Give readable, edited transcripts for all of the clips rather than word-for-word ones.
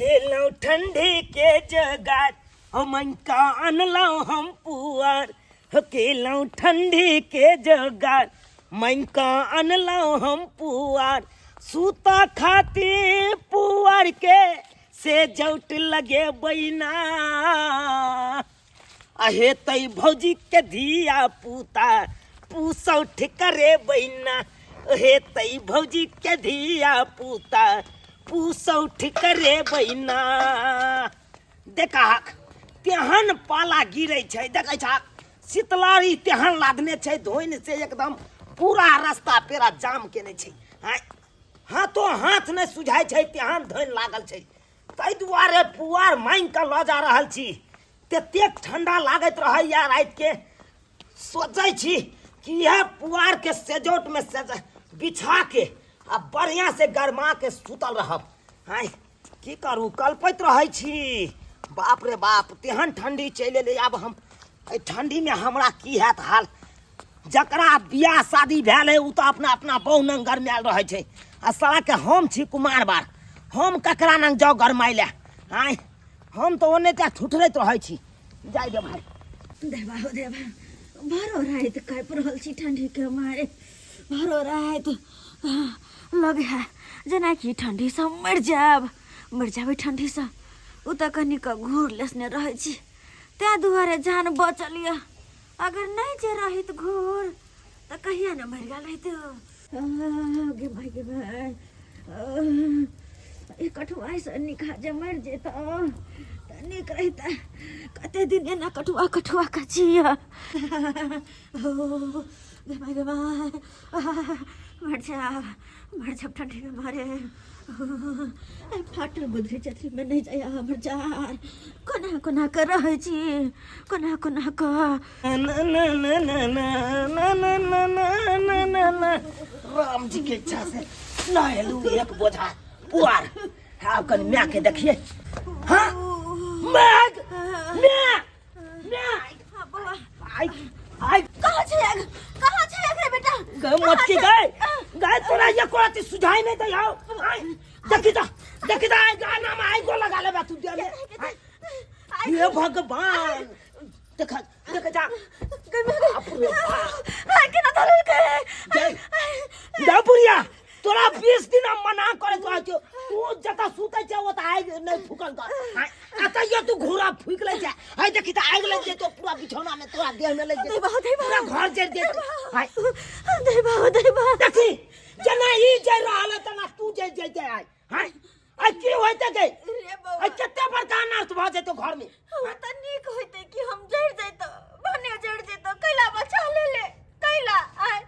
केलहुँ ठंडी के जोगार, हो मंका अनलहुँ हम पुआर। हो केलहुँ ठंडी के जोगार, मंका अनलहुँ हम पुआर। सूता खातिर पुआर के से जौट लगे बैना, अहे तई भौजी के धिया पुता पूसौठ करे बैना। हे तई भौजी के धिया पुता पूसौठ करे बैना। देखा तेहन पाला गिरै छै, देखै छा शीतलारी तेहन लादने छै धोइन से एकदम पूरा रास्ता पेरा जाम केने छै। हाथो हाथ नहि सुझाइ छै, तेहन धोइन लागल छै। ताहि दुआरे पुआर मांगि कऽ लऽ जा रहल छी। ततेक ठंडा लागैत रहैया रातिके, सोचै छी कि इएह पुआरके सेजौटमे सेज बिछाके आ बढ़िआँ से गरमा के सुतल रहब। आँय की करू, कलपैत रहै छी। बाप रे बाप, तेहन ठंडी चलि एलै। आब हम एहि ठंडीमे हमरा की हैत हाल। जकरा बियाह शादी भेल है ओ तऽ अपना अपना बहु नंग गरमायल रहै छै, आ सालाके हम छी कुमार बार, हम ककरा नंग जाउ गरमाइ लए। आँय हम तऽ ओने टा ठुठरैत रहै छी। जाय दे भाई। देवा हो देवा, भरो राति काँपि रहल छी ठंडीके मारे। भरो राति लगे है जेनाकि ठंडीसँ मरि जायब, मरि जाबै ठंडीसँ। ओ तऽ कनिक घूर लेसने रहै छी, तैँ दुआरे जान बचल यऽ। अगर नहि जे रहित घूर तऽ कहिया ने मरि गेल रहित। गे भाइ गे भाइ, ई कठुआसँ निका जे मरि जेतऽ तऽ नीक रहितै। कते दिन एना कठुआ कठुआ कऽ जिय। गे भाइ गे भाइ, मर जाब मर जाब ठंडी में मारे। फाटल गुदरी चतरी में नहीं जाय हमर जार। कोना कोना के रहै छी, कोना कोना के। राम जी के इच्छा से नहेलू एक बोझा पुआर। आब कनि माय के देखिए। हाँ माय माय माय, आई आई कहाँ छै आग, कहाँ छै आग रे बेटा? गए मटकी गए गए, तोरा ये कोराती सुझाई नहीं दे। आओ देखी ता, देखी ता, आई गाना में आई गो लगा ले बा तू दे में। हे भगवान, देखा देखा जा। बाप रे बाप, केना धरल के जय जा बुढ़िया, तोरा 20 दिन हम मना करे तो आजो तू जता सुतै छै ओता आगि नहि फूकल कर। आ तैयो तू घोड़ा फूक लै छै। हाय देखी त आगि लागि जेतो पूरा बिछौना में, तोरा देह में लागि जेतो, पूरा घर जरि जेतो। हाय देबा देबा, देखी जेना ई जरि रहल है तेना तू जरि जैते। आइ हाय आइ की होइते गई? रे बौआ, आइ कते बड़का अनर्थ भऽ जेतो घर में। हम त नीक होइते कि हम जरि जैतो, भने जरि जैतो, कैला बचा ले ले कैला। आइ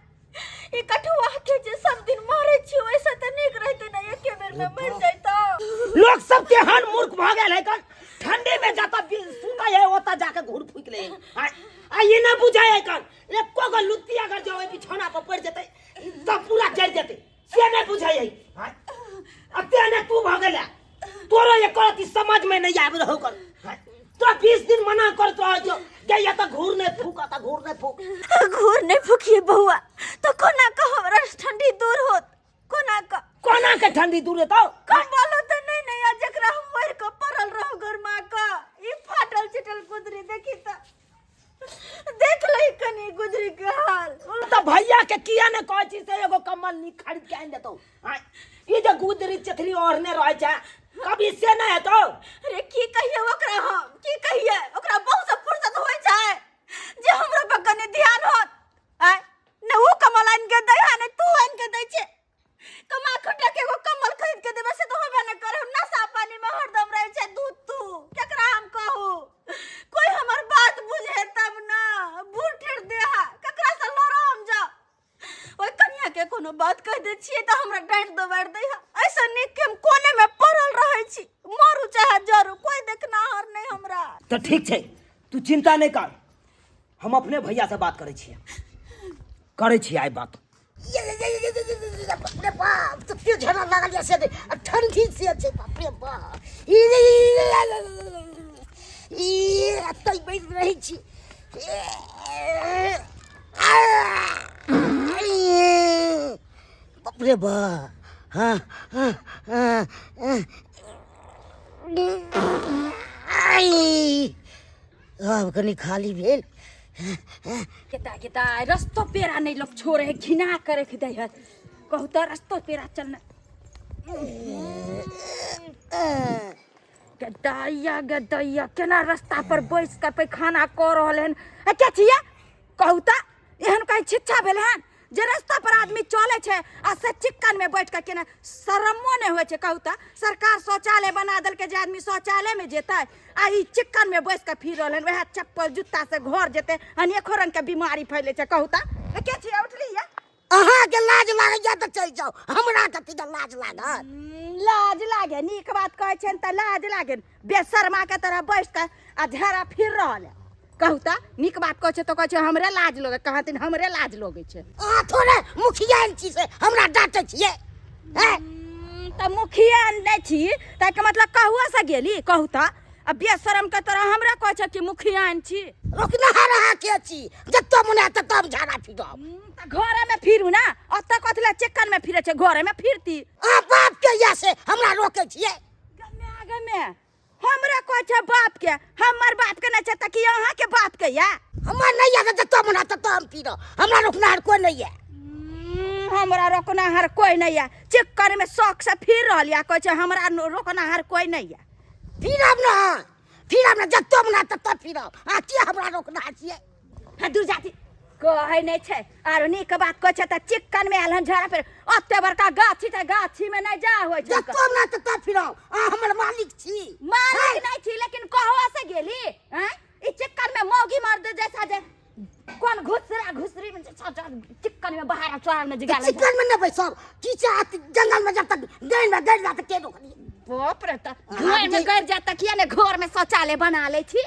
ई कठुआ के जे सब दिन मारे छी ओइसे त नीक रहते ना एके बेर में मर जैतो। लोग सब तेहन मूर्ख भऽ गेल है कन, ठंडी में जाता सुतै है ओता जाके घूर फूक ले। आ ई नहि बुझै है कन, एको गो लुत्ती अगर जो ओहि बिछौना पर पड़ि जेतै तऽ पूरा जरि जेतै, से नहि बुझै है। आ तेहने तू भऽ गेलै, तोरो एको रत्ती समझ में नहीं आबि रहौ कर। तोरा 20 दिन मना करत रहै छौ जे या तऽ घूर नहि फूक, तऽ घूर नहि फूक। घूर नहि फूकिए बौआ तऽ कोना कऽ हमरा ठंडी दूर होत? कोना कऽ, कोना के ठंडी दूर हेतौ? कम्बलो तऽ नहि ने या जकरा हम मरि कऽ पड़ल रहू गरमा कऽ। ई फाटल चिटल गुदरी देखी तऽ देख लही कनी गुजरी के हाल। तऽ भैया के किया ने कहै छी से एगो कम्बल नीक खरीद के आनि देतौ। आँय, ई जे गुदरी चेथरी ओढ़ने रहै छै कभी से नहि हेतौ? अरे की कहिए ओकरा, हम की कहिए ओकरा? बहुत से फुर्सत होइ छै जे हमरा पर कनी ध्यान होत। आँय, ने ओ कम्बल आनि के दै है ने तू आनि के दै छै। कमा खटा के एगो कम्बल खरीद के देबै से तऽ होबे नहि करे। नशा पानी में हरदम रहै छै दूध तू। केकरा हम कहू? कोई हमर बात बुझे तब ना। बूढ़ ठेर देहा, केकरा से लड़ो हम? जा ओइ कनिया के कोनो बात कह दै छियै तऽ हमरा डांटि दबारि दै है। ऐसे नीक के हम कोने में पड़ल रहै छी, मरू चाहे जरू, कोई देखनाहर नहि हमरा। तऽ ठीक छै, तू चिंता नहि कर, हम अपने भैया से बात करै छियै, करै छियै आइ बात। बाप रे बाप, तते झड़ा लागल यऽ से आ ठंडी से छै। बाप रे बाप, ई एतै बैस रहै छी। बाप रे बाप, हाँ हाँ हाँ। आई आब कनी खाली भेल। केता केता रस्तो पेरा नहीं लोग छोड़े है, घिना करे के दे है। कहू तो रस्तो पेरा चलना। गदैया गदैया केना रास्ता पर बैस के पैखाना कऽ रहल हन। आ क्या छियै कहू तऽ, एहन कहीं शिक्षा भेल हन जे रास्ता पर आदमी चलै छै आ से चिक्कन में बैठ के केना शरमो नहि होइ छै? कहू तऽ सरकार शौचालय बना देलकै जे आदमी शौचालय में जेतै, आ ई चिक्कन में बैस के फिर रहल हन, वएह चप्पल जूता से घर जेतै, अनेको रंग के बीमारी फैले छै। कहू तऽ के छियै उठली ये? अहाँके लाज लागैया तऽ चलि जाउ, हमरा कथी के लाज लागत? लाज लागे, नीक बात कहै छनि तऽ लाज लागे। बेशर्मा के तरह बैस के आ झेरा फिर रहल है। कहू तऽ नीक बात कहै छै तऽ कहै छै हमरे लाज लगे, कहथिन हमरे लाज लगै छै। अहाँ थोड़े मुखिया छी से हमरा डाँटै छियै? हैं? तऽ मुखिया नहि छी ताहिके मतलब कहुआ से गेली? कहू तऽ आ बेशरम के तरह हमरा कहै छै कि मुखिया छी। रोकनहार अहाँ के छी? जतऽ मन हैत ततऽ हम झाड़ा फिरब। तऽ घरे में फिरू ना, ओतऽ कथी लए चिक्कन में फिरै छै, घरे में फिरती। अहाँ बाप के या से हमरा रोकै छियै? गमे गमे हमरा कहै छै बाप के, हमर बाप के नहि छै तऽ की अहाँ के बाप के या? हमर नहि यऽ तऽ जतऽ मन हैत ततऽ हम फिरब, हमरा रोकनहार कोइ नहि यऽ। हमरा रोकनहार कोइ नहि यऽ, चिक्कन में शौक से फिर रहल यऽ, कहै छै हमरा रोकनहार कोइ नहि यऽ। फिरब ने, फिरब ने, जतऽ मन हैत ततऽ फिरब। अहाँ किया हमरा रोकनहार छियै? हाँ, दूर जाती कहै नहि छै। आरो नीक बात कहै छै तऽ चिक्कन में आयल हन झड़ा फेर, ओते बड़का गाछी छै, गाछी में नहि जा होइ छै। जतऽ मन हैत ततऽ फिरब, अहाँ हमर मालिक छी। मालिक नहि छी लेकिन कहवा से गेली? हैं, ई चिक्कन में मौगी मर्द जैसा जे कोन घुसरा घुसरी में जे चिक्कन में बाहर चोर में जिगा। चिक्कन में नहि बैसब, कीचा जंगल में जब तक गानि में गड़ि जात के रोकली? बाप रे, तऽ घर में गड़ि जात तऽ किया ने घर में शौचालय बना लै छी?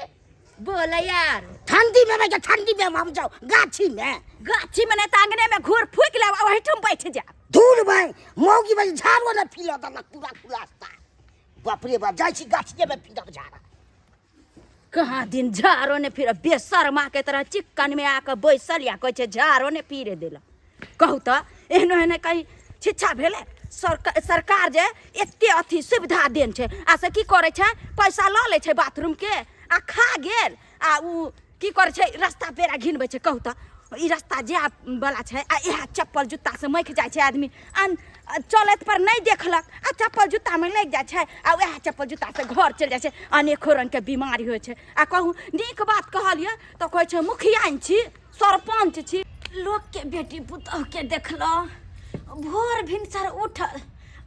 बोले यार, ठंडी में बैठ, ठंडी में हम जाओ गाछी में? गाछी में नहीं तऽ अंगने में घूर फूक लेब, ओहिठाम बैठ जा। दूर भाई, मौगी भाई झाड़ो ने फील देलक पूरा खुलास्ता। बाप रे बाप, जाइ छी गाछिए में फिरब झाड़ा। कहाँ दिन झाड़ो ने फिर, बेशर्मा के तरह चिक्कन में आके बैसल या कहै छै झाड़ो ने पीरे देलक। कहू तऽ एहनो एहने कहीं शिक्षा भेलै? सरकार जे एते अथी सुविधा देन छै आ से की करै छै? पैसा लऽ लै छै बाथरूम के आ खा गेल, आ उ की करै छै, रास्ता पेड़ा घिनबै छै। कहू तऽ ई रास्ता जाय वाला छै आ इएह चप्पल जूता से मखि जाइ छै आदमी, अन चलैत पर नहि देखलक आ चप्पल जूतामे लागि जाइ छै आ उएह चप्पल जूता से घर चलि जाइ छै, अनेको रंगके बीमारी होइ छै। आ कहू नीक बात कहलियै तऽ कहै छै मुखिया छी, सरपञ्च छी। लोकके बेटी पुतोहके देखलहुँ भोर भिनसर उठल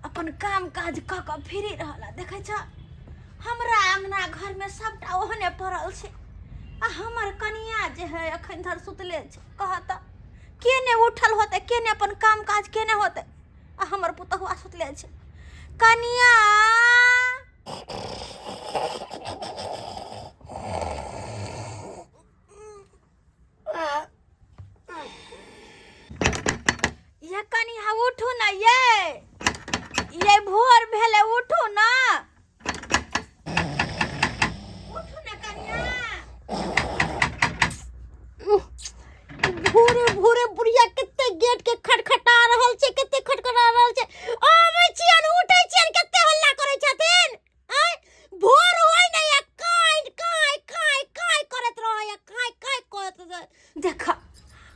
अपन काम काज कऽ कऽ फिरी रहल, देखै छ हमरा अङ्गना घरमे सबटा ओहने पड़ल छै आ हमर कनिया जे है अखन धरि सुतले छै। कह तऽ के ने उठल होतै, के ने अपन काम काज केने होतै, आ हमर पुतहुआ सुतले छै। कनिया, ये कनिया उठू ना, ये भोर भेलै, उठू ना, उठू ना कनिया। भोरे भोरे बुढ़िया कते गेट के खटखटा रहल छै, कते खटखटा रहल छै। आबै छियन, उठै छियन, कते हल्ला करै छथिन। आँय, भोर होइ नै आ काँय काँय काँय काँय करैत रहैया, काँय काँय करैत रहै। देख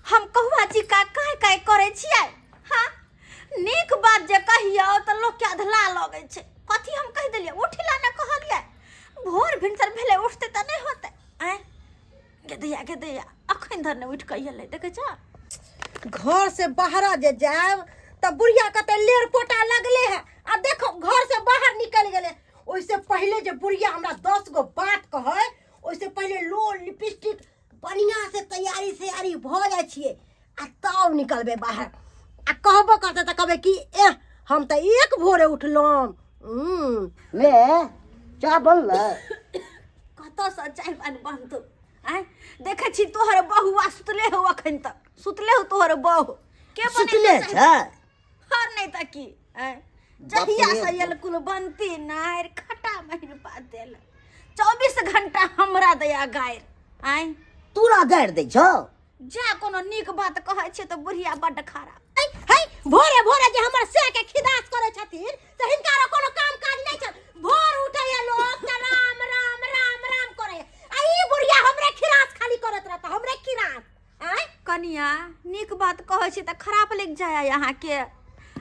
हम कहुआ जी का काँय काँय करै छियै। हाँ, नीक बात जे कहियौ तऽ लोकके अधला लगै छै। कथी हम कहि देलियै? उठिला ने कहलियै, भोर भिनसर भेलै, उठतै तऽ नहि होतै? आँय गेदैया गेदैया, अखन धरि नहि उठि कऽ एलै, देखै छ? घर से बाहर जे जायब तऽ बुढ़िया कते लेर पोटा लगले है आ देखो घर से बाहर निकल गेले। ओहिसे पहिले जे बुढ़िया हमरा 10 गो बात कहै, ओहिसे पहिले लोल लिपस्टिक बढ़िया से तैयारी सैयारी भऽ जाइ छियै आ तब निकलबै बाहर। आ कहबो करतै तऽ कहबै कि एह हम तऽ एक भोरे उठलहुँ। ले चाय बनलै? कतऽसँ चाय पानि बनतौ? आँय, देखै छी तोहर बहुआ सुतले हौ, अखन तक सुतले हौ तोहर बहु। के बनेतै सुतले चाय? छै हर नहि तऽ की? आँय, जहिया से एलकुल बनती नारि खटा महीन पा देल, 24 घंटा हमरा दया गारि। आँय, तोरा गारि दै छौ? जा कोनो नीक बात कहै छै तऽ बुढ़िया बड्ड खराब। है भोरे भोरे जे हमर से के खिदास करै छथिन तऽ हिनका आरो कोनो काम काज नहि छनि? भोर उठैया लोग नीक बात कहै छी तऽ खराब लागि जाय अहाँके।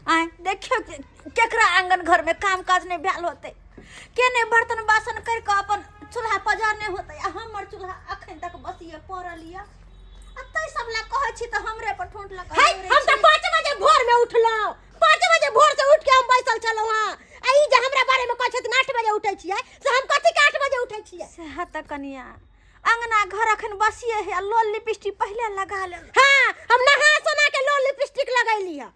आँय देखियौ केकरा आङ्गन घरमे काम काज नहि भेल होतै, के नहि बर्तन बासन करि कऽ अपन चूल्हा पजारने होतै, आ हमर चूल्हा अखन तक बसिए पड़ल यऽ। आ तै सब लए कहै छी तऽ हमरे पर ठोंठ लगा है, हम तऽ 5 बजे भोर में उठलहुँ, 5 बजे भोर से उठ के हम बैसल छलहुँ हँ। आ ई जे हमरा बारे में कहै छथिन 8 बजे उठै छियै, से हम कथी के 8 बजे उठै छियै? सएह तऽ कनिया, अंगना घर अखन बसिए है आ लोल लिपस्टिक पहिले लगा लेल। हाँ, हम नहा सोना के लोल लिपस्टिक लगैली है।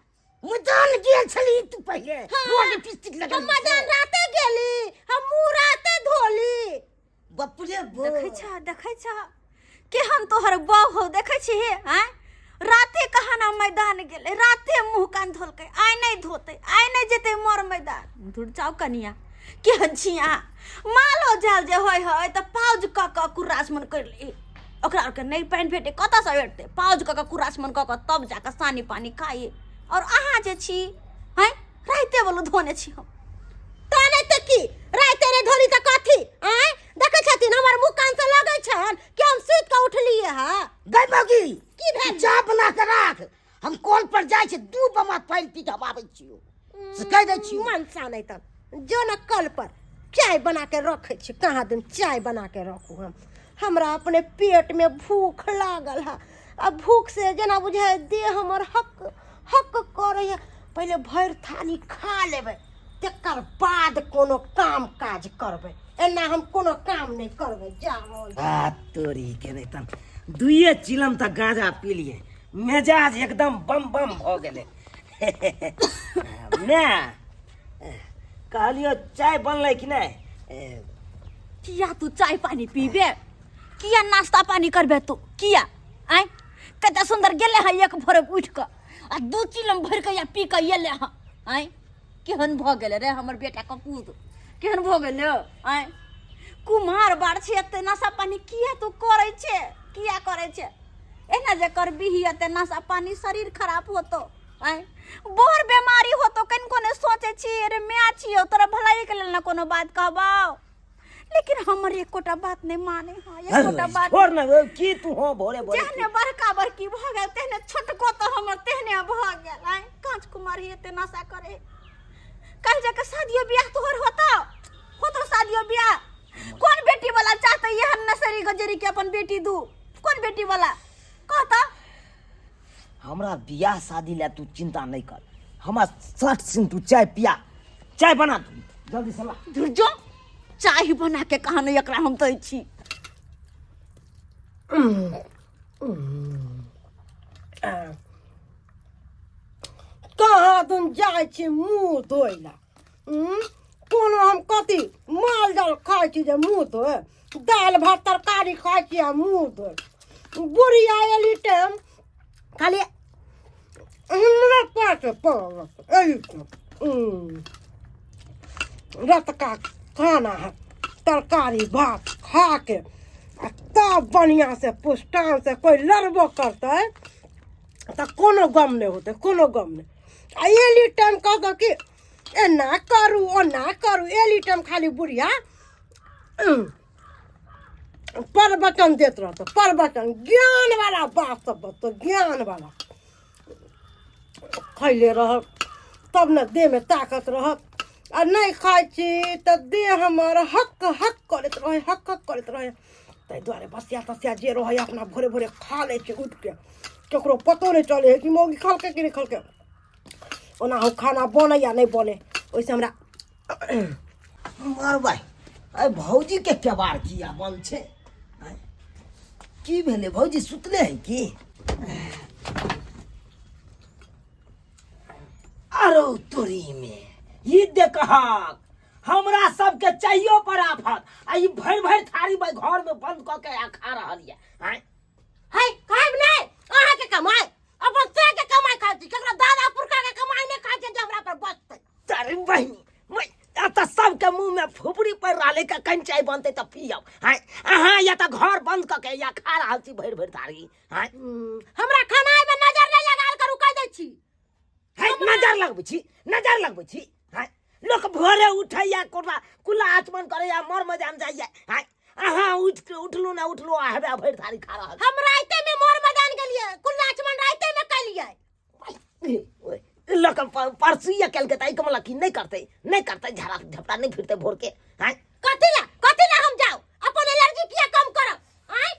मैदान गेल छली तू पहिले? हाँ। रोज लिपस्टिक लगैली। हम मैदान राते गेली, हम मुँह राते धोली। बाप रे बाप। देखै छ, देखै छ केहन तोहर बहू हौ, देखै छी हे? आँय राते कहाना मैदान गेलै, राते मुँह कान धोलकै, आइ नहि धोतै, आइ नहि जेतै मर मैदान। दूर जाउ कनिया, केहन छी अहाँ? मालो जाल जे होइ है तऽ पाउज कऽ कऽ कुर्रास मन करि ली, ओकरा आरके नहि पानि भेटै कतऽसँ भेटतै? पाउज कऽ कऽ कुर्रास मन कऽ कऽ तब जाकऽ सानी पानि खाइ। आओर अहाँ जे छी हैं राइते बोलो धोने छी हम। तऽ नहि तऽ की, राइते नहि धोली तऽ कथी? आँय देखै छथिन हमर मुँह कान से लगै छनि कि हम सुति कऽ उठलियै हँ? गै मौगी, की भेल? चाह बना कऽ राख, हम कल पर जाइ छी, 2 बमा पानि पी कऽ हम आबै छियौ, से कहि दै छियौ। मनसा नहि तऽ जो ने कल पर चाय बना के रखै छी। कहाँ दिन चाय बना के रखू हम? हमरा अपने पेट में भूख लागल है, आ भूख से जेना बुझाय देह हमर हक हक करै है। पहिले भरि थाली खा लेबै, तकर बाद कोनो काम काज करबै, एना हम कोनो काम नहि करबै। जाओ आ तोरी के नहि तन दुइए चिलम तऽ गांजा पी लिए, मेजाज एकदम बम बम भऽ गेलै। मैं कहलियो चाय बनलै कि नहि? किया तू चाय पानी पीबे? किया नाश्ता पानी करबे तू? किया आँय कते सुंदर गेले हँ एक भोरे उठि कऽ आ 2 चिलम भरि कऽ या पी कऽ एले हँ। आँय केहन भऽ गेलै रे हमर बेटा कपूत, केहन भऽ गेलै? आँय कुमार बार छै, एते नशा पानी किया तू करै छै? किया करै छै एना जे करबीही एते नशा पानी? शरीर खराब होतो, आँय बड़ बेमारी होतो, कनिको नहि सोचै छी। अरे माय छियौ, तोरा भलाइके लेल ने कोनो बात कहबौ, लेकिन हमर एकोटा बात नहि माने। हँ एकोटा बात छोड़ ने, ओ की तू हो भोरे भोरे जेहने बड़का बड़की भऽ गेल तेहने छोटको तऽ हमर तेहने भऽ गेल। आँय काँच कुमार ही एते नशा करे, कल जाके शादियो बियाह तोहर होतो? होतो शादियो बियाह? कोन बेटी वाला चाहते एहन नशेरी गजेरी के अपन बेटी दू? कोन बेटी वाला कहता? हमरा बियाह शादी ला तू चिंता नहीं कर, हमरा 60 सिंह तू चाय पिया, चाय बना तू जल्दी से ला। धुर जो, चाय बना के कहा नहीं एकरा हम दै छी। कहाँ तुम जाइ छी मुँह धोइ ला? कोनो हम कथी माल जाल खाइ छी जे मुँह धोए? दालि भात तरकारी खाइ छी आ मुँह धोए। बुढ़िया एली टाइम खाली हमरे पास पड़ल एही टाइम। रतका खाना है तरकारी भात खा के आ तब बढ़िआँ से पुष्टान से कोइ लड़बो करतै तऽ कोनो गम नहि होतै, कोनो गम नहि। आ एली टाइम कहतौ कि एना करू ओना करू, एली टाइम खाली बुढ़िया प्रवचन दैत रहतौ, प्रवचन ज्ञान वाला बात सब बतौ, ज्ञान वाला। खैले रहब तब ने देहमे ताकत रहत, आ नहि खाइ छी तऽ देह हमर हक हक करैत रहै, हक हक करैत रहै। ताहि दुआरे बसिया तसिया जे रहै अपना भोरे भोरे खा लै छी उठिके, ककरो पतो नहि चलै है कि मौगी खलकै कि नहि खलकै। ओना हम खाना बनै या नहि बनै ओहिसँ हमरा मार भाई, अरे भौजी के केबाड़ किया बंद छै? की भेलै भौजी, सुतले है की? अरो तोरी में ई देखहक, हमरा सबके चाहियो पर आफत, आ ई भरि भरि थारी भाई घर में बंद कऽ के आ खा रहल ये। आँय है खाइब नहि, अहाँके कमाइ अपन से के कमाइ खाइ छी, ककरो दादा पुरखा के कमाइ नहि खाइ छी जे हमरा पर बचतै। अरे बहिनी, एतऽ सबके मुँह में फुफरी पड़ि रहलै कि कनि चाय बनतै तऽ पियब। आँय अहाँ या तऽ घर बंद कऽ के या खा रहल छी भरि भरि थारी। आँय हमरा खानाइ में नजर नहि लगायल करू, कहि दै छी। है नजर लगबै छी, नजर लगबै छी। आँय लोक भोरे उठैया, कुला कुला आचमन करैया, मर मजान जाइया। आँय अहाँ उठ के उठलू ना उठलू आ हेबे भरि थारी खा रहल। हम राइते में मोर मजान गेलियै, कुला आचमन राइते लऽ कऽ परसुइए केलकै तऽ एहिके मतलब कि नहि करतै, नहि करतै, झाड़ा झपटा नहि फिरतै भोरके? आँय, कथी ला, कथी ला हम जाउ? अपन एलर्जी किया कम करब? आँय,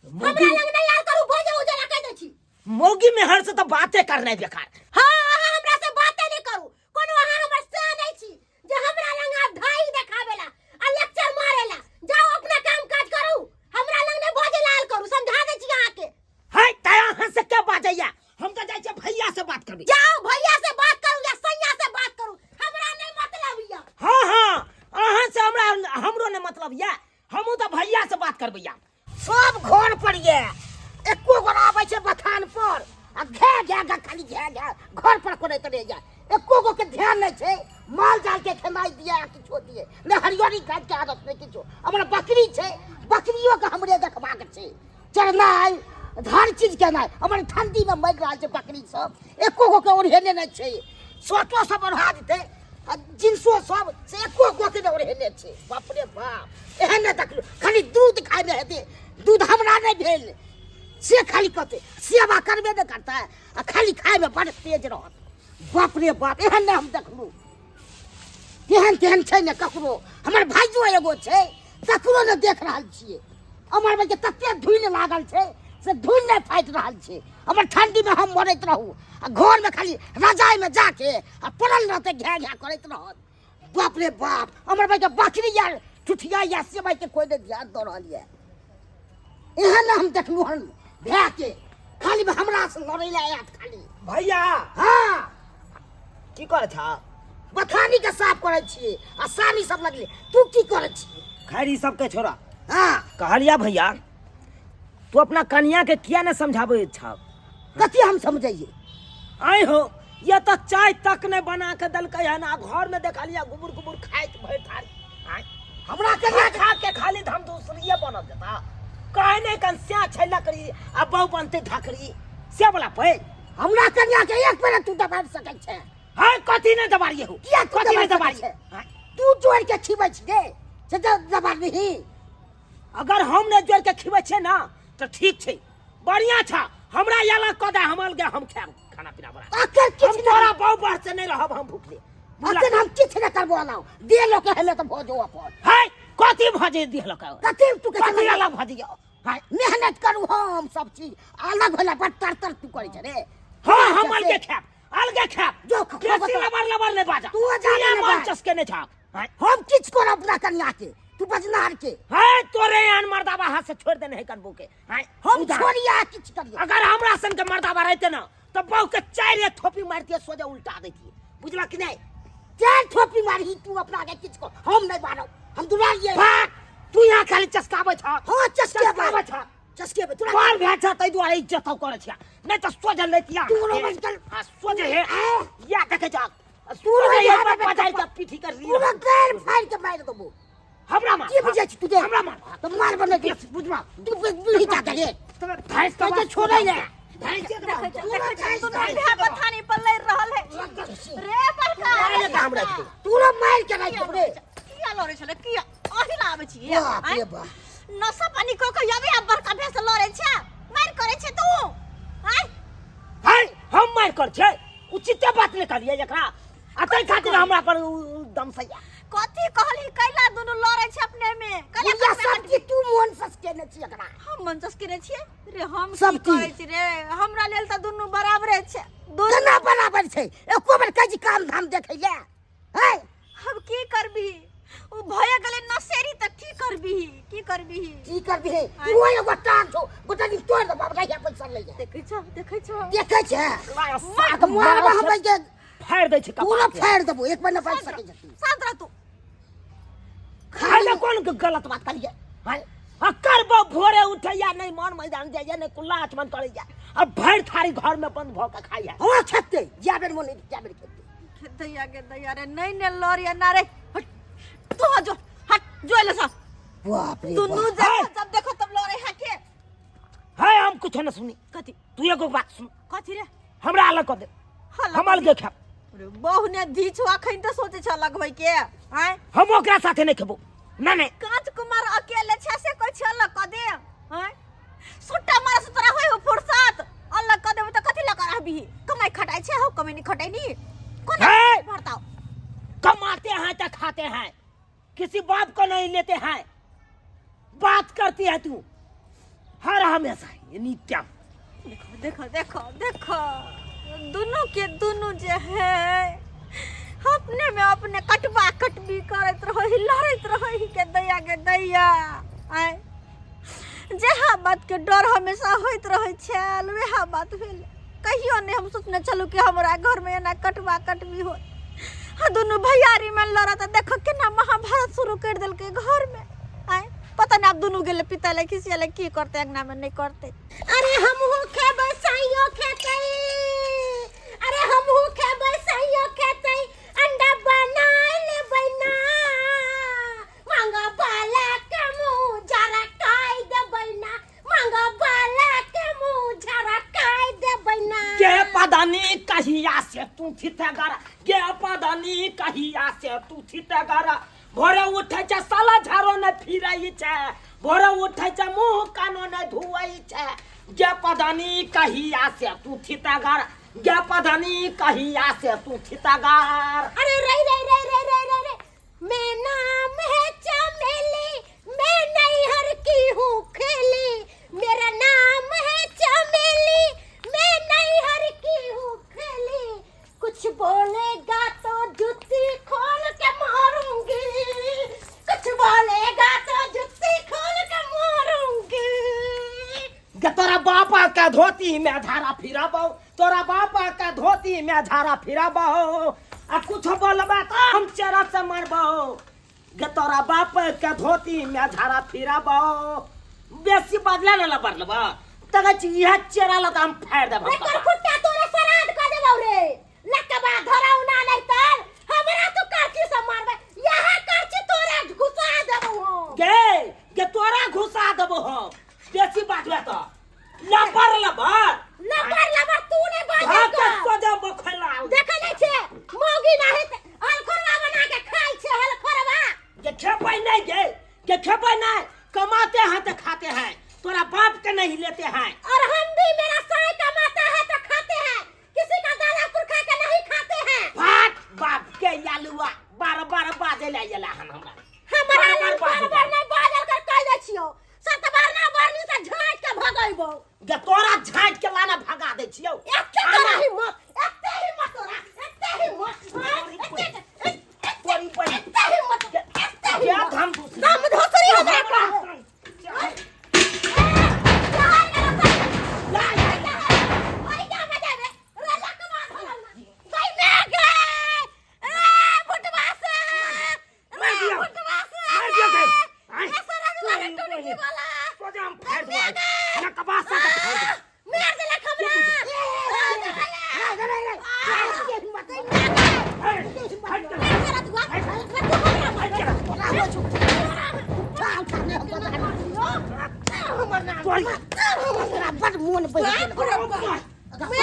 हमरा लग नहि आयल करू, भोजे उजेला कहि दै छी। मौगी मेहर से तऽ बाते करनाइ बेकार। हाँ, अहाँ हमरा से बाते नहि करू। कोनो अहाँ हमर से नहि छी जे हमरा लग आब धाई देखाबेला आ लेक्चर मारेला। जाउ, अपना काम काज करू, हमरा लग नहि भोजे लाल करू, समझा दै छी अहाँके। है तै अहाँ से के बाजैया? हम तऽ जाइ छियै भैया से बात करबै। जाउ, भैया से बात करू या सैया से बात करू, हमरा नहि मतलब यऽ। हाँ हाँ, अहाँ से हमरा हमरो नहि मतलब यऽ, हमहूँ तऽ भैया से बात करबै। या सब घर पर ये एको गोरा आबै छै बथान पर आ घे घे घे खाली घे घे घर पर करैत रहैया, एको गो के ध्यान नहि छै माल जाल के खेनाइ दिए आ किछो दिए नहि, हरियरी खाइके आदत नहि किछो। हमर बकरी छै, बकरियो के हमरे देखबाक छै, चरनाइ हर चीज केनाइ। हमर ठंडीमे मरि रहल छै बकरी सब, एको गो के ओढ़ेने नहि छै। स्वेटरो सब ओढ़ा देतै आ जींसो सब से एको गो के नहि ओढ़ेने छै। बाप रे बाप, एहन नहि देखलहुँ। खाली दूध खाइमे हेतै, दूध हमरा नहि भेल से खाली कहतै, सेवा करबे नहि करतै आ खाली खाइमे बड़ तेज रहत। बाप रे बाप, एहन नहि हम देखलहुँ। तेहन तेहन छै ने ककरो। हमर भाइयो एगो छै, तकरो ने देख रहल छियै। हमर भाइके तते धुनि लागल छै से धुनि नहि फाटि रहल छै। हमर ठंडीमे हम मरैत रहू आ घरमे खाली रजाइमे जाके आ पड़ल रहतै, घे घे करैत रहत। बाप रे बाप, हमर भाइके बकरी यार ठुठिया या से भाइके कोइ नहि ध्यान दऽ रहल यऽ। एहन ने हम देखलहुँ हन भायके, खाली हमरा से लड़ै लए आयत खाली। भैया। हाँ। की करै छह? बथानी के साफ करै छियै आ सानी सब लगले। तू की करै छी? खैर, ई सबके छोड़ा। हाँ। कहलिया भैया, तू अपना कनिया के किया ने समझाबै छह? कथी हम समझैयै? आइ हो, ये तऽ चाय तक नहि बना के देलकै हन आ घर में देखलिया गुबुर गुबुर खाइत भरि थारी। आँय, हमरा खा कनिया खा के खाली हम दूसरिये बनल जेता। कहे नहि कन स्या छै लकड़ी आ बहु बनतै धकड़ी से वाला पे। हमरा कनिया के एक बेर तू दबाड़ सकै छै? है कथी नहि दबाड़िए हो? किया तू कथी नहि दबाड़ सकै दबाड़िए छै? तू जोड़ के खिबै छी रे से दबाड़ नहीं। अगर हम नहि जोड़ के खिबै छियै ना तऽ ठीक छै, बढ़िया छ। हमरा अलग कऽ दे, हम अलगे हम खायब खाना पीना बना। अखन हम किछु तोरा बहु बढ़ से नहीं रहब हम भूखले। अखन हम किछु नहि करबो, अलाउ दे लोक हेले तऽ भऽ जो अपन। है कथी भऽ जे दिहलक? कथी तू कहै कथी छलै? अलग भऽ जइयो? है मेहनत करू हम सब चीज अलग होला पर तर तर तू करै छै रे। हाँ, हम अलगे खायब, अलगे खायब। जो बेसी लबर लबर नहि बाजा। तू जाने तू नहि मन बाज। चसके नहि छाक। हम किछु करब अपना कनिया के, तू बजनार के। है तोरे एहन मर्दाबा हाथ से छोड़ देने है कनबू के। है हम उधार। छोड़िया किछु करियो। अगर हमरा सन के मर्दाबा रहते ना तो बहु के चार एक थोपी मारतिए, सोझे उल्टा देतिए, बुझला कि नहीं? चार थोपी मारही तू अपना के किछु कर, हम नहीं मारब, हम दुलारिए। भाग, तू यहाँ खाली चस्काबै छ। हाँ, चस्केबै। चस्काबै छ। चस्केबै तोरा। बाल भेल छ ताहि दुआरे इज्जत करै छियै, नहि तऽ सोझे लैतिया। तू रोज कल आ सोझे हे या देखै छ। तू रोज सोझे यहाँ हे पे बजाइ के पीठी कर पूरा गाल फाड़ के मारि देबो। हमरा मार। की बुझै छी तू जे? हमरा मार। तऽ मार बने के बुझबा तू बुझी जा के रे। भैंस के छोड़ै ले। भैंस के देखै छ, देखै छ, दुनू भाय बथानी पर लड़ि रहल है रे बड़का। मारे के हमरा के। तू मारि के राखि देबो रे। किया लड़ै छलै? किया अही ला आबै छी? बाप रे बाप, नशा पानी कऽ के आबै आ बड़का भाय से लड़ै छै, मारि करै छै तू? आँय। है हम मारि कर छै, उचिते बात नहि कहलियै एकरा आ ताहि खातिर हमरा पर दम सैया। कथी कहली? कैला दुनू लड़ै छै अपने में? कैला बुढ़िया करबै सब हटबी? चीज तू मोन सस केने छी एकरा। हम मन सस केने छियै रे? हम सब की करै चीज। छी रे? हमरा लेल तऽ दुनू बराबरे छै दुनू। केना बराबर छै? एको बेर कहै छी काम धाम देखै ले है? हम की करबी? उ भए गेलै नशेरी तऽ की करबी, की करबी? की करबी? ओ एगो टांग छौ, गोटा दिन तोड़ देबौ, रहिया पैसा लै जा। देखै छौ, देखै छौ? देखै छै। साग मारबा हमरा के फाड़ि दै छै कपार पूरा के। फाड़ि देबौ, एक बेर नहि बाजि सकै छै तू। शांत रह तू। खाय ले कोन गलत बात करिए? हाय आ करबो भोरे उठैया नहि मन मैदान जाइया, नहि कुल्ला आचमन करैया आ भरि थारी घर में बंद भऽ के खाइया। हँ खेतै, जा बेर मोन जा बेर खेतै। दैया के दैया रे, नहीं ने लड़िया ना रे। हट तू, हट जो, हट जो ले सा। बाप रे दुनू बाप। देखो जब देखो तब लड़े है के। है हम कुछ न सुनी। कथी? तू एगो बात सुन। कथी रे? हमरा अलग कऽ दे, अलग हम कऽ अलगे खायब। अरे बहु ने धी छौ अखन तऽ सोचे छ अलग होय के। आँय, हम ओकरा साथे नहि खेबो। नहीं नहीं, कांच कुमार अकेले छै से कोई छै अलग कऽ दे? आँय, सुट्टा मारे से तोरा होय हो फुर्सत? अलग कऽ देबो तऽ कथी लऽ कऽ रहबही? कमाई खटाई छै हौ, कमाई नहीं खटाई नी। कोना है। भरताओ कमाते हैं तो खाते हैं, किसी बाप को नहीं लेते हैं। बात करती है तू हर हमेशा ये नित्यम। देखो देखो देखो देखो, दुनू के दुनू जे है अपने में अपने कटबा कटबी करैत रही, लड़ैत रही के दैया के दैया। आय जहाँ बात के डर हमेशा होइत रहै छल वएह बात भेल। कहियो नहि हम सोचने छलहुँ कि हमरा घर में एना कटबा कटबी होत। आ दुनू भैयारी में लड़त, देखो केना महाभारत शुरू कर देलकै घर में। आय पता नहीं आब दुनू गेलै पिता ले खिसिया की करते अंगना में नहीं करते। अरे हमहू खेबै साइयो खेतै, अरे हमहू खेबै साइयो खेतै, अंडा बना लेबै ना, मांगा बाला के मुंह जरा काई देबै ना, मांगा बाला के मुंह जरा काई देबै ना। के पदानी कहिया से तू थितगर, के पदानी कहिया से तू थितगर, भोरे उठै छै साला झाड़ो ने फिरै छै, भोरे उठै छै मुंह कानो ने धुआई छै, गे पदानी कहिया से तू थितगर, गे पदानी कहिया से तू थितगर। अरे रे रे रे रे रे रे रे, मैं नाम है चमेली, मैं नैहर की हूँ खेली, मेरा नाम है चमेली, मैं नैहर की हूँ खेली, कुछ बोलेगा तो जुत्ती खोल के मारूंगी, कुछ बोलेगा तो जुत्ती खोल के मारूंगी। गे तोरा बापा का धोती में झाड़ा फिराबो, तोरा बापा का धोती में झाड़ा फिराबो, आ कुछ बोलबा तो हम चेहरा से मारबो, गे तोरा बाप का धोती में झाड़ा फिराबो। बेसी बदला न लबरलबा तगा इहा चेहरा लगा हम फाड़ देबो। रे करखुट्टा तोरा श्राद्ध क देबौ रे, लकबा धरौ ना नहीं तर हमरा तू करची से मारबे, यहाँ करची तोरा घुसा देबौ हम। गे गे तोरा घुसा देबो हम, बेसी बाजबे तो लबर लबर लबर लबर तू नहीं बाजे भाग का। सोजा बखला देखै नहीं छे मौगी नाही त हलखोरवा बना के खाइ छे हलखोरवा। गे खेबै नहीं गे, गे खेबै नहीं, कमाते हैं तो खाते हैं, तोरा बाप के नहीं लेते हैं। और हम भी मेरा साई कमाता है तो खाते हैं, किसी का दादा पुरखा के नहीं खाते हैं। भात बाप के यालुआ बार बार बाजे ले आइला हन हमरा। हमरा बार बार लग बार बाजे बार नहीं बाजल कर कह दै छियो, सत बार ना बारनी से झाँट के भगैबो। गे तोरा झाँट के लाना भगा दै छियो। एते तोरा हिम्मत, एते हिम्मत तोरा, एते हिम्मत, एते तोरी बड़ी एते हिम्मत, एते क्या हिम्मत। धाम धोसरी। दम धोसरी हमरा कह। मार दिया। मार दिया गए। आय। तोरी सोजा हम फाड़ दो आज। नकबा सा के फाड़ दो। बड मोन बहि गेल।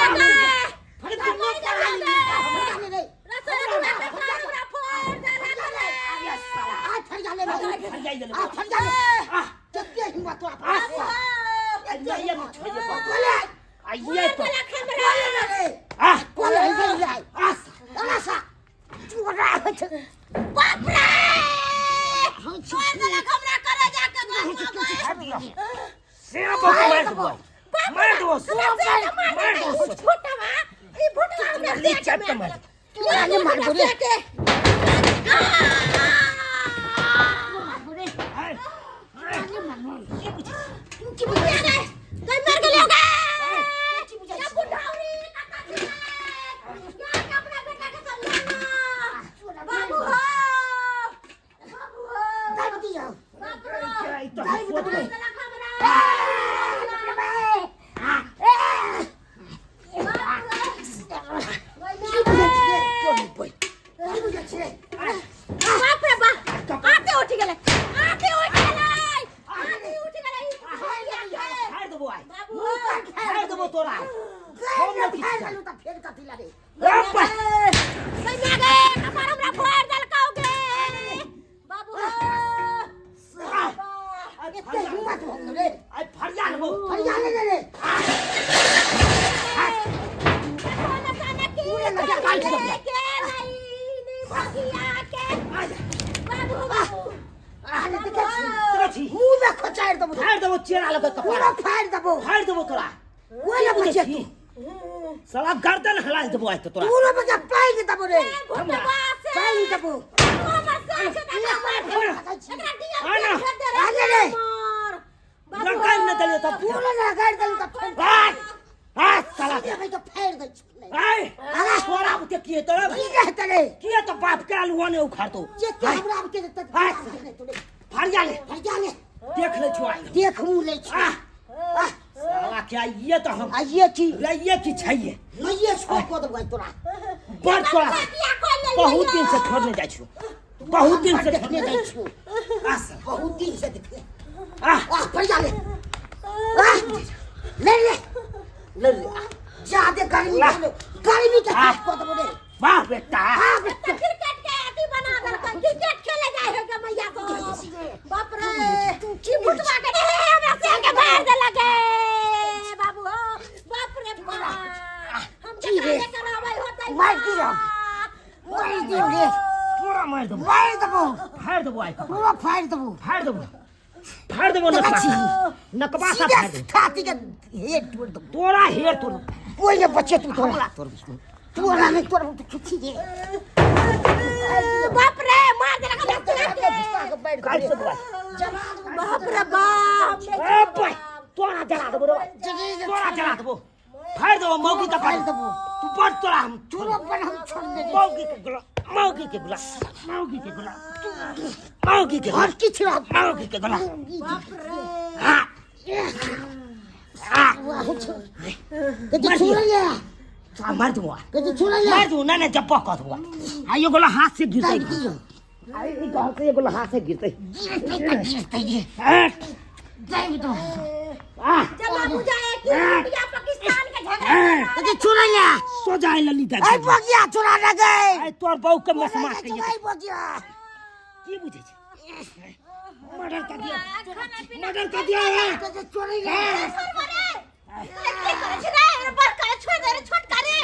छी? मुंह में खोचारि देबो। फाड़ि देबो चेरा लगे कपार। पूरा फाड़ि देबो। फाड़ि देबो तोरा। कोई ना की बुझै बचे छी? तू। साला गर्दन हिला देबो आइ तऽ तोरा। तू ना बचे, पानि देबो रे। हमरा पानि देबो। आना। आने रे। रगाड़ि नहि देलियौ तऽ पूरा रगाड़ि देलू तऽ फेर आय आय साला। देबै तऽ फाड़ि दै छी। आय तोरा बुते की हेतौ रे? की कहते रे? की हेतौ? बाप के आलुआ नहि उखाड़तौ। जे तू हमरा के देतै आय। तोरे फरिया ले। फरिया ले। देख लै छौ आइ। देख मुँह लै छी। आह साला क्या ये तऽ हम आ ये की ये की छैये नहिये छो कऽ देबै तोरा। बड़ तोरा बहुत दिन से छोड़ने जाइ छौ, बहुत दिन से देखने जाइ छौ। आ साला। बहुत दिन से देखने। आह आह फरिया ले। आह ले ले ले ले। आह, जादे गर्मी ला। भेलै। गर्मी के आह। कऽ देबो रे। वाह बेटा। हाँ बेटा। क्रिकेट के अथी बना देलकै, क्रिकेट खेले जाय है गे मैया को। बाप रे, तू की फुटवा के रे हमरा से के मार देलक गे बाबू हो। बाप रे बाप, हम की रे? केकरा कराबै होतै? मार दियौ। मार दियौ रे। पूरा मारि देबो। मारि देबो। फाड़ि देबो आइ कपार। पूरा फाड़ि देबो। फाड़ि देबो, फाड़ि देबो। देखै नकबा छी। नकबा सा सीधे फाड़ि देबो छाती के हेड तोड़ देबो। तोरा हेर तोड़। कोई ने बचे तू तोरा। हमरा तोड़। तोरा नहीं तोड़ तू खिची रे। बाप रे, मार देलक हमरा तुरंत के। काटि देबो आइ। बाप रे बाप, ए भाई, तोरा जला देबो रे, तोरा जला देबो, फाड़ि देबो मौगी के फाड़ि देबो। तू बड़ तोरा हम तोरा पर हम छोड़ दे। मौगी के गुला, मौगी के गुला, मौगी के गुला, मौगी के और किछु रह। मौगी के गुला। हाँ हाँ कति छोड़ ले। तोरा मार देबो। कति छोड़ ले। मार देबो। ना ना जब्बा कह देबो। आ ये गोला हाथ से गिरतै। दाबि दियौ। आ ई गाल से ये गोला हाथ से गिरतै। गिरतै गिरतै। हट। दाबि दो। आ जला बुझाए कि इंडिया पाकिस्तान के झगड़ा। कति छोड़ ले। सो जाए ललिता। ऐ बगिया छोड़ा ना गए। आइ तोर बहू के मसमा के ऐ बगिया की बुझै छै? मर्डर कर दिया, मर्डर कर दिया है। कति छोड़ ले। की करै छी रे? बड़का छोड़ दे रे, छोटका रे।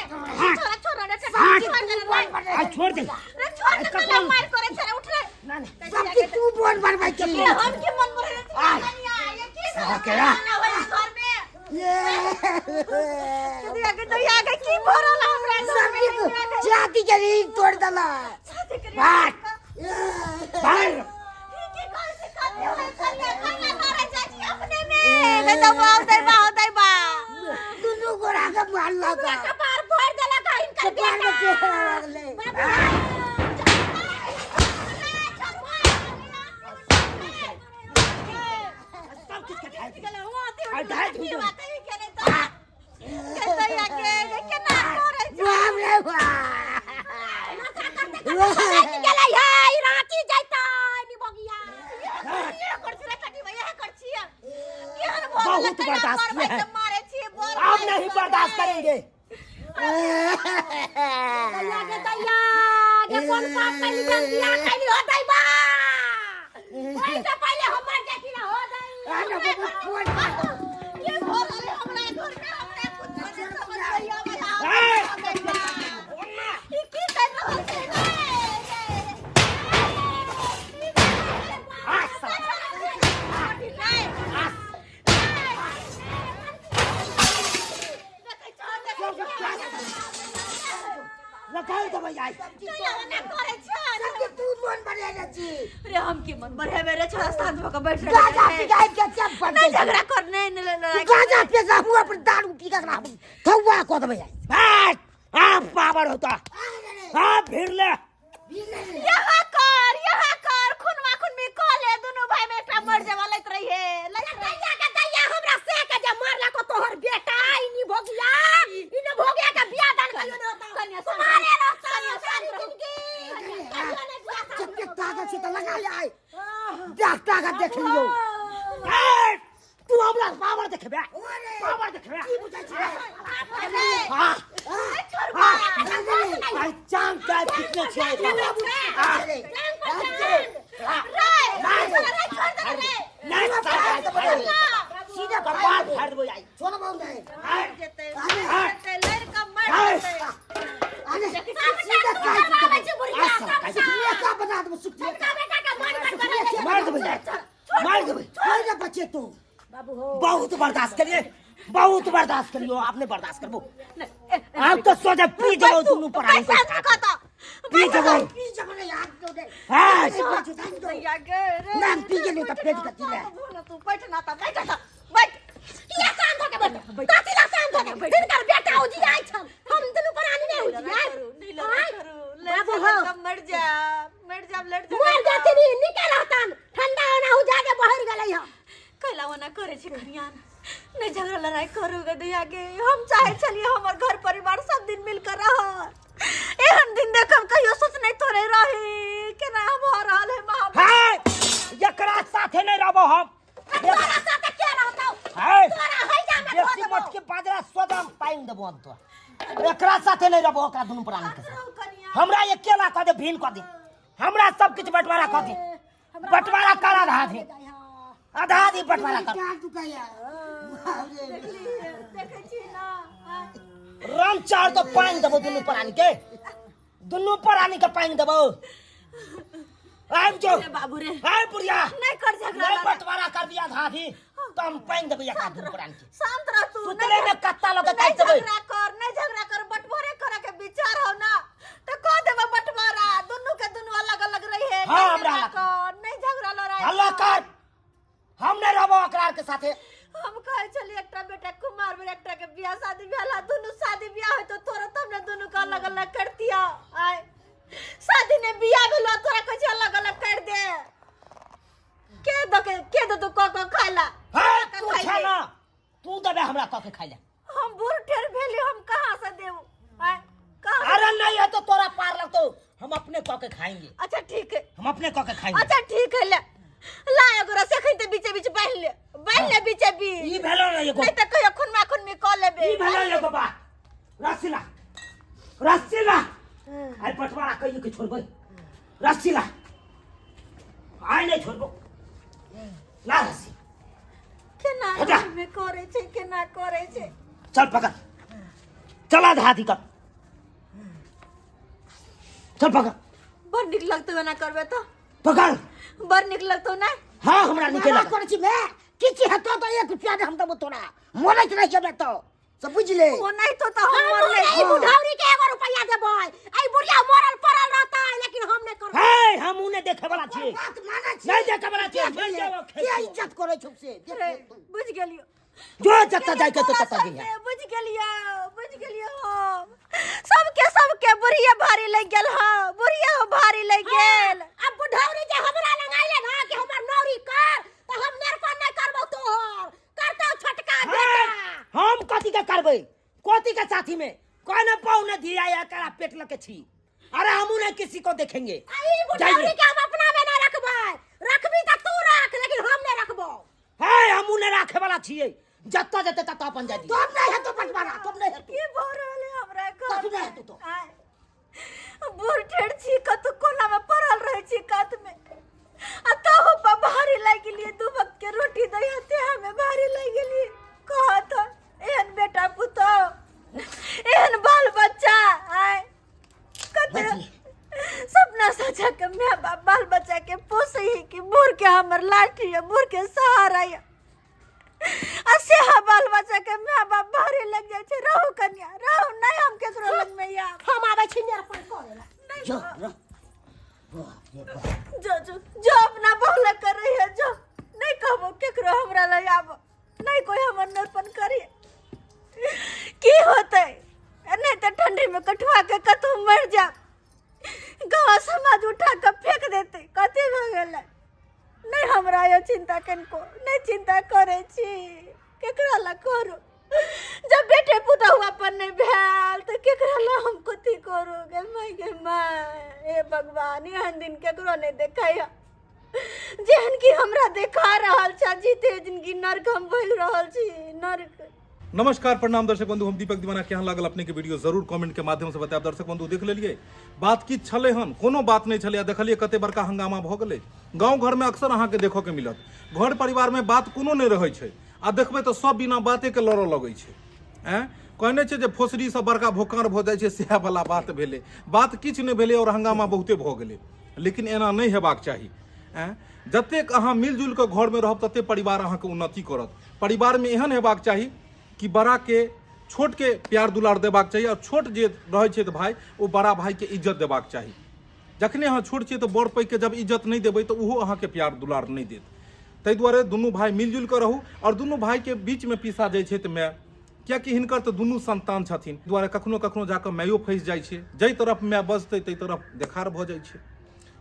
छोड़ा छोड़ा रे, छोड़ दे रे। आ छोड़ दे। रे छोड़ दे, कला मार करे छै रे, उठ रे। ना ना सब की तू बोल बनबै छी। हम के मन मरे रे कनिया, ये की साला के आ। ना होई घर में। ये दया के दया के की भरल हमरा घर सब में? की तू जाति के रीत तोड़ देला। बाहर बाहर। की कहै छै कनिया? कनिया कनिया मारे जाइ छी अपने में। गे दबा दैबा दैबा। दुनू गोरा के मारलक। कपार फोड़ देलक हिनकर कपार में बेटा। चेहरा लगलै। सब किछ के ढाइ दे। आ ढाइ दे। बाप रे बाप। गेलै हे, ई रांची जैतै नी बगिया। बहुत बर्दाश्त किए हैं। अब नहीं बर्दाश्त करेंगे। दैया गे दैया गे, कोन पाप कैली जन बियाह कैली हो दैबा? ओहि से पहिले हमर जेती ना हो दै। आने बाबू फोन। आ साला। लगाइ देबै आइ। सब की तू मोन बनेने छी। रे हम की मन बढ़ेबे रे? छोड़ा, शांत भऽ कऽ बैठ। गाजा पिगाइ के सब नहीं बन झगड़ा कर, नहीं नहीं लड़ाई। गाजा पे हुआ पर दारू पी के थौआ कऽ देबै आइ। आ आ पावर होता आ भीड़ ले। यहाँ कर, यहाँ कर, खुनवा खुनमी कऽ ले दुनू भाई में, एकटा मर जेबा लैत रहिए लैत रहिए। दैया के दैया, हमरा से के जे मारलक तोहर बेटा ई नी भोगिया, ई नी भोगिया के बियाह दान कहियो ने होता। कनिया शांत तुम्हारे रहो, रहता कनिया सारी शांत रहो। जिंदगी कहियो ने बियाह दान। जते ताकत छै तऽ लगा ले आइ। देख ताकत देख लियौ। ए, तू हमरा पावर देखबे, पावर देखबे। की बुझै छै? आ आ आई चांग का कितने छै। नहीं सीधे कपार फाड़ देबो आई। छोड़बौ नहि। जेतै जेतै लड़ि कऽ मर जेतै। अरे सीधे काटि देबै। सुखिया बना देबै, सुखिया। मार देबै, मार देबै। बचेतो। बाबू हो। बहुत बर्दाश्त करिए, बहुत बर्दाश्त करियो, आपने बर्दाश्त करबो। आप तो सोचा पी जाओ दुनू पर आनी पैसा कत पी जाओ। पी जब रे यार तो दे। हाँ। दैया गे रे। ना, पी गेलियो तऽ पेट कथी लए? तू बैठ ना तऽ बैठ ना, बैठ। किया शांत होके बैठ? कथी ला शांत होके? हिनकर बेटा उजियाइ छन, हम दुनू प्राणी नहि उजियाइ। नहीं लड़ाई करू, बाबू लड़ हो। झगड़ मर जा, मर जा, लड़ झगड़ मर जाथिन, निके रहतन ठंडा ओना हु जाके बहर गेलै ह। कैला ओना करे छी खनियान, नहीं झगड़ा लड़ाई करू गे दैया गे। हम चाहे छलिए हमर घर परिवार सब दिन मिलकर रह, एहन दिन देखब कहियो सोच नहीं थोड़े रही केना भऽ रहल है महामारी। हाँ, एकरा साथे नहीं रहबो हम। तोरा साथे के रहतौ? हाँ। तोरा हैजा में धो बेसी देबौ। मोटकी बाजरा सोदम पानि देबो हम तो। एकरा साथे नहीं रहबो, ओकरा दुनू प्राणी के साथ। हमरा अकेला कह दे, भीन कह दे, हमरा सब किछु बंटवारा कह दे, बंटवारा करा आधा आधी, आधा आधी बंटवारा कर। देखै छी ना। राम चार तो पानि देबो दुनू प्राणी के, दुनू प्राणी के पानि देबो। आबि जो बाबू रे। आबि बुढ़िया। नहीं कर झगड़ा। नहीं बंटवारा कर दिया आधा आधी तो हम पानि देबो एकरा दुनू प्राणी के। शांत रह तू। सुतले में कत्ता लऽ के नहीं काटि देबै। झगड़ा कर, नहीं झगड़ा कर, बंटवारे करे के विचार हो ना तो कह देबो बंटवारा, दुनू के दुनू अलग अलग रही है। हाँ, नहीं हमरा झगड़ा अलग। कर, नहीं झगड़ा लड़ाई हल्ला कर, हम नहीं रहबो एकरा के साथे। हम कहे छलिए एकटा बेटा कुमार भेल, एकटा के बियाह शादी भेल, आ दुनू शादी बियाह होय तो तोरा तब ने दुनू के अलग अलग कर दिया। आय शादी ने बियाह भेल, तोरा कहै छै अलग अलग कर दे। के दो के, के दो तू क क खाइला? हे, के तू खाइ छा ले? ना, तू देबे हमरा क के खाइला। हम बूढ़ ठेर भेली, हम कहाँ से देब? आय कहाँ से? अरे नहीं है तो तोरा पार लगतो, हम अपने क के खाएंगे। अच्छा ठीक है, हम अपने क के खाएंगे। अच्छा ठीक है, ले ला एगो रस्सी खैते बीचे बीच बान्हि ले, बान्हि ले बीचे बीच। ई भेलो ना एगो। नहीं त कहियो खुनमा खुनमी क लेबे। ई भेलो एगो बात। रस्सी ला, रस्सी ला, आइ बंटवारा कहियो के छोड़बै। रस्सी ला, आइ नहीं छोड़बो, ला रस्सी। केना हटा। में करे छै, केना करे छै? चल पकड़, चल आधा आधी कर, चल पकड़। बड़ नीक लगतौ एना करबे तो। पकड़। बड़ नीक लगतौ ना? हाँ, हमरा नीके मना लगत। करै छी बे, किछु हेतौ तऽ 1 रुपया नहि हम देबौ तोरा, मरैत रहि जेबै तऽ से बुझि ले। ओ नहीं तो तऽ हम मरले। ई बुढ़ौरी के एगो रुपया देबै, ई बुढ़िया मरल पड़ल रहतै, लेकिन हम नहि करबै। हे, हम उ नहि देखे वाला छियै। बात मानै छी। नहि देखे वाला छियै। के जाओ, के इज्जत करै छौ से देख रे, ले तू। बुझि गेलियौ। जो जतऽ जाय के ततऽ जइहे। बुझि गेलियौ, बुझि गेलियौ हम। सबके सबके बुढ़िया भारी लागि गेल। हँ, बुढ़िया हो भारी लागि गेल। अब बुढ़ौरी जे हमरा लग आइले ना कि हमर नौरी कर, तऽ हम नेरपन नहि करबौ तोहर, करतौ छोटका बेटा। हम कथी के करबै? कथी के साथी में कोन पाऊ न धिया एकरा पेट लके छी। अरे हमू नहीं किसी को देखेंगे। आ ई बुढ़ौरी के हम अपना में नहि रखबै, रखबी तऽ तू रख, लेकिन हम नहि रखबौ। हे, हमू नहि राखे वाला छियै, जतऽ जेतै ततऽ अपन जाय दियै। तब नहि हेतौ बंटवारा, तब नहि हेतौ। की भऽ रहल है हमरा घर? कथी नहि हेतौ तो? आय, बूढ़ ठेर छी, कतौ कोना में पड़ल रहै छी कात में, आ तहु पर भारी लागि गेलियै। दू वक्त के रोटी दै हते हमे भारी लागि गेलियै। कहत एहन बेटा पुतोह, एहन बाल बच्चा, आय कते सपना सजा के my बाप बाल बच्चा के पोसे ही कि बूढ़ के हमर लाठी है, बूढ़ के सहारा है, आ सेहा बाल बच्चा के my बाप भारी लग जाइ छै। रहू कन्या रहू, नहीं हम केकरो लग में आब। हम आबै छी नेरपन करे ला। जो रह। वाह रे वाह। जो जो जो अपना बहू लग कर रही है जो, नहीं कहबो केकरो हमरा लग आब, नहीं कोई हमर नरपन करी। की होतै? नहीं तऽ ठंडी में कठुआ के कतहु मरि जाब, गाँव समाज उठा के फेंक देतै। कथी भऽ गेलै? नहीं हमरा यो चिंता कनिको नहीं चिंता करै छी, केकरा ला करू? जब बेटे पुतहु अपन नहीं भेल तऽ केकरा ला हम कथी करू? गे माय, गे माय, हे भगवान, एहन दिन केकरो नहीं देखाय जेहन कि हमरा देखा रहल छ। जीते जिनगी नरक हम भोगि रहल छी, नरक। नमस्कार, प्रणाम दर्शक बंधु, हम दीपक दीवाना। केहन लागल अपने के वीडियो जरूर कमेंट के माध्यम से बतायब। दर्शक बंधु, देख लेलिए बात की छलै हन, कोनो बात नहीं छलै, देखलिए कते बड़का हंगामा भऽ गेलै। गाँव घर में अक्सर अहाँके देखऽ के मिलत, घर परिवार में बात कोनो नहीं रहै छै, आ देखबै तऽ सब बिना बाते के लड़ऽ लगै छै। आँय, कहने छै जे फोसरी से बड़का भोकार भऽ जाइ छै, सएह वाला बात भेलै। बात किछु नहि भेलै और हंगामा बहुते भऽ गेलै, लेकिन एना नहि हेबाक चाही। आँय, जतेक अहाँ मिलजुलि कऽ घरमे रहब ततेक परिवार अहाँके उन्नति करत। परिवारमे एहन हेबाक चाही कि बड़ाके छोटके प्यार दुलार देबाक चाही आओर छोट जे रहै छै भाय ओ बड़ा भायके इज्जत देबाक चाही। जखने अहाँ छोट छियै तऽ बड़ पैघके जब इज्जत नहि देबै तऽ ओहो अहाँके प्यार दुलार नहि देत। ताहि दुआरे दुनू भाय मिलजुलि कऽ रहू आओर दुनू भायके बीचमे पीसा जाइ छै तऽ माय, कियाकि हिनकर तऽ दुनू संतान छथिन, दुआरे कखनो कखनो जाकऽ मायो फँसि जाइ छै। जाहि तरफ माय बजतै ताहि तरफ देखार भऽ जाइ छै।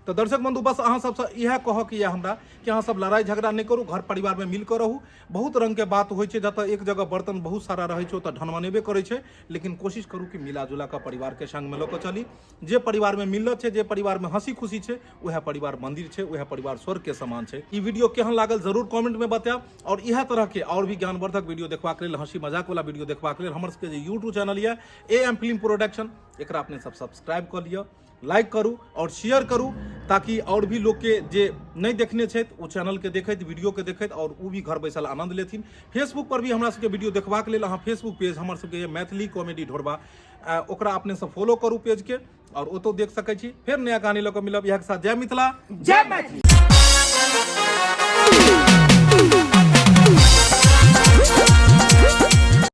तऽ दर्शक बंधु बस अहाँ सबसँ इएह कहऽके यऽ हमरा कि अहाँ सब लड़ाइ झगड़ा नहि करू, घर परिवारमे मिल कऽ रहू। बहुत रङ्गके बात होइ छै, जतऽ एक जगह बर्तन बहुत सारा रहै छै ओतऽ ढनमनेबे करै छै, लेकिन कोशिश करू कि मिला जुला कऽ परिवारके सङ्गमे लऽ कऽ चली। जे परिवारमे मिलत छै, जे परिवारमे हँसी खुशी छै, उएह परिवार मन्दिर छै, उएह परिवार स्वर्गके समान छै। ई वीडियो केहन लागल जरूर कमेंटमे बतायब आओर इएह तरहके आओर भी ज्ञानवर्धक वीडियो देखबाक लेल, हँसी मजाकवला वीडियो देखबाक लेल हमर सबके जे यूट्यूब चैनल यऽ ए एम फिल्म प्रोडक्शन, एकरा अपने सब सब्सक्राइब कऽ लिअ, लाइक करू और शेयर करू ताकि और भी लोग के जे नहीं देखने छथि ओ चैनल के देखैत, वीडियो के देखैत और ओ भी घर बैसल आनंद लेथिन। फेसबुक पर भी हमरा सबके वीडियो देखबाक लेल अहाँ फेसबुक पेज हमर सबके मैथिली कॉमेडी ढोरबा, ओकरा अपने सब फॉलो करू पेज के और ओतौ देख सकै छी। फेर नया कहानी लऽ कऽ मिलब, इएह के साथ जय मिथिला, जय मैथिली।